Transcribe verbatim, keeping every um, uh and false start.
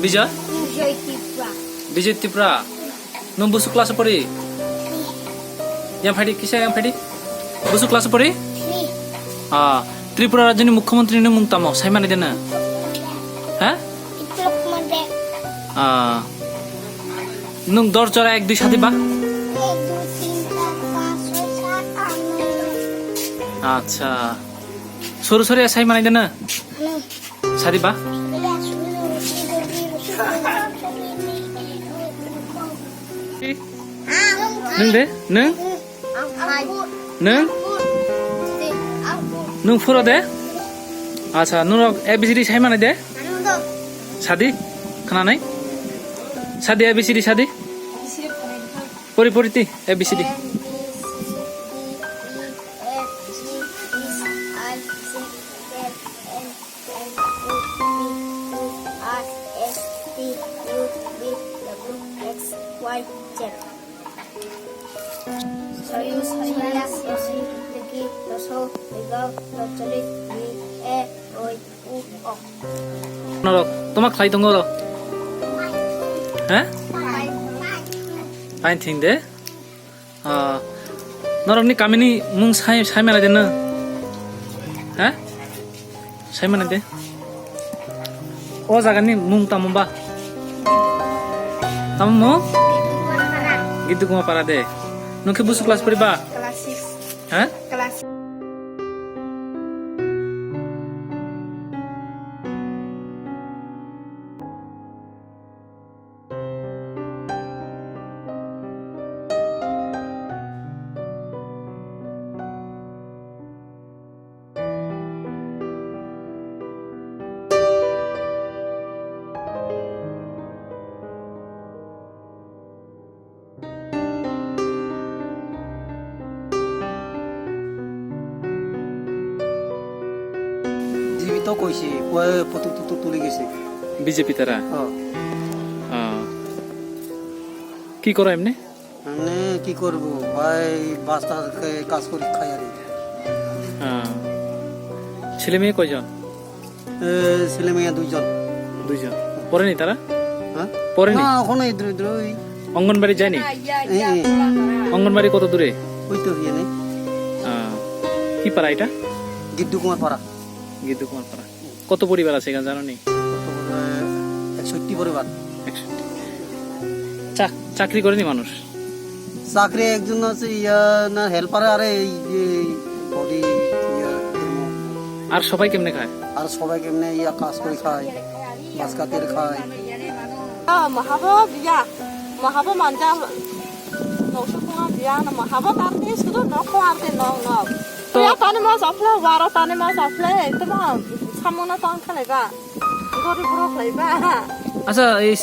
Bijoy? Bijoy Tripura. Bijoy Tripura. Nwng busu class o pori? Yang phaidi, kisa yang phaidi. Busu class o pori? Three. Ah, Tripura rajyoni mukhyamantri ni mung tamo? Sai mani dena? Ha? Biplab Kumar Deb. Ah. Nwng dor jora ek dui sadi ba? Ek, dui, tin, char, panch, choi, sat, aat, no, no. Acha. Soru soru sai mani dena? No. Sadi ba? Nwng de? Nwng? Nwng? Nwng phuro de? Acha, nwng rok A B C D sai mani de? Sadi? Khna nai? Sadi A B C D sadi? Pori pori ti A B C D. N, B, C, D, E, F, G, H, I, J, K, L, M, N, O, P, Q, R, S, T, U, V, W, X, Y, Z. Soyu, soya, sosi, ligi, loso, ligao, locholi, li, e, oi, u, ok. Norok, toma khlai tongo ro? He? Painting de? Ah, norokni kamini mung sai, sai mani de no? Ha? Sai mani de? O jagani mung tamo ba? Tamo mung? Giddu Kumar Para de. Nwng khe busu class pori ba? Class six. Ha? Class জীবিত কইছি, কয়ে পুতুক টুতুক তুলে গেছে। বিজেপি তারা? হ্যাঁ। আহ, কি করো এমনি? এমনি কি করব ভাই, বাস্তা কাজ করি খাই আর কি। আহ, ছেলে মেয়ে কয়জন? এ, ছেলে মেয়ে দুইজন। দুইজন। পড়েনি তারা? হ্যাঁ? পড়েনি? না, ওখানে ইদ্রু ইদ্রু ওই। অঙ্গনবাড়ি যায়নি? এ, এ। অঙ্গনবাড়ি কত দূরে? ওই তো ইয়ে নেই। আহ, কি পাড়া এটা? গিদ্দু কুমার পাড়া। গিদ্দু কুমার পাড়া। কত পরিবার আছে এখানে জানো নি? কত পরিবার? একষট্টি পরিবার। একষট্টি। চাক-, চাকরি করেনি মানুষ? চাকরি একজন আছে, ইয়া, না, হেল্পার, আরে এই যে বডি, ইয়া, কর্ম। আর সবাই কেমনে খায়? আর সবাই কেমনে, ইয়া, কাজ করে খায়, বাস কাতের খায়। Ah, mahabo biya, mahabo manja, nokso khunga biya, na mahabo tarni sudu nok ko arte nok nok. To- Ya tani mas afle, waro tani mas afle, itu mah samona tang khalai ba, gori buro khalai ba. Acha, ei